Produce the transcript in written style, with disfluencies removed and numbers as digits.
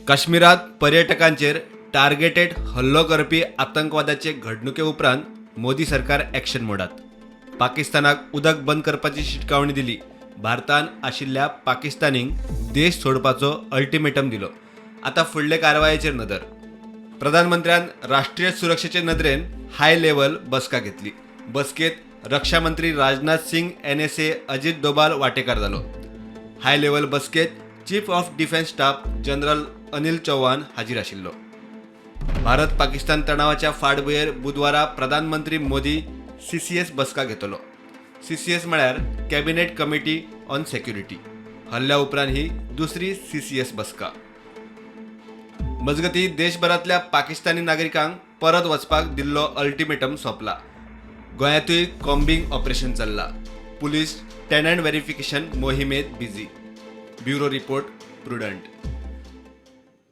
काश्मीरात पर्यटकांचेर targeted हल्लो करपी आतंकवादाचे घडणुके उपरांत मोदी सरकार ॲक्शन मोडात. पाकिस्तानाक उदक बंद करपाची शिटकावणी दिली. भारतान आशिल्ल्या पाकिस्तानींक देश सोडपाचो अल्टिमेटम दिलो. आतां फुडले कारवायेचेर नदर. प्रधानमंत्र्यान राष्ट्रीय सुरक्षेचे नदरेन हाय लेवल बसका घेतली. बसकेत रक्षा मंत्री राजनाथ सिंग, एनएसए अजित डोभाल वांटेकार जालो. हाय लेवल बसकेत chief of defence staff general Anil Chauhan हाजीर आशिल्लो. भारत पाकिस्तान तणावाच्या फाटभुंयेर बुधवारा प्रधानमंत्री मोदी सीसीएस बसका घेतलो. सीसीएस म्हळ्यार कॅबिनेट कमिटी ऑन सेक्युरिटी. हल्ल्या उपरांत ही दुसरी सीसीएस बसका. मजगती, देशभरांतल्या पाकिस्तानी नागरिकांक परत वचपाक दिल्लो अल्टिमेटम सोंपला. गोंयांतूय कॉम्बिंग ऑपरेशन चल्ला. पुलीस टेनंट व्हेरिफिकेशन मोहिमेत बिझी. Bureau report, Prudent.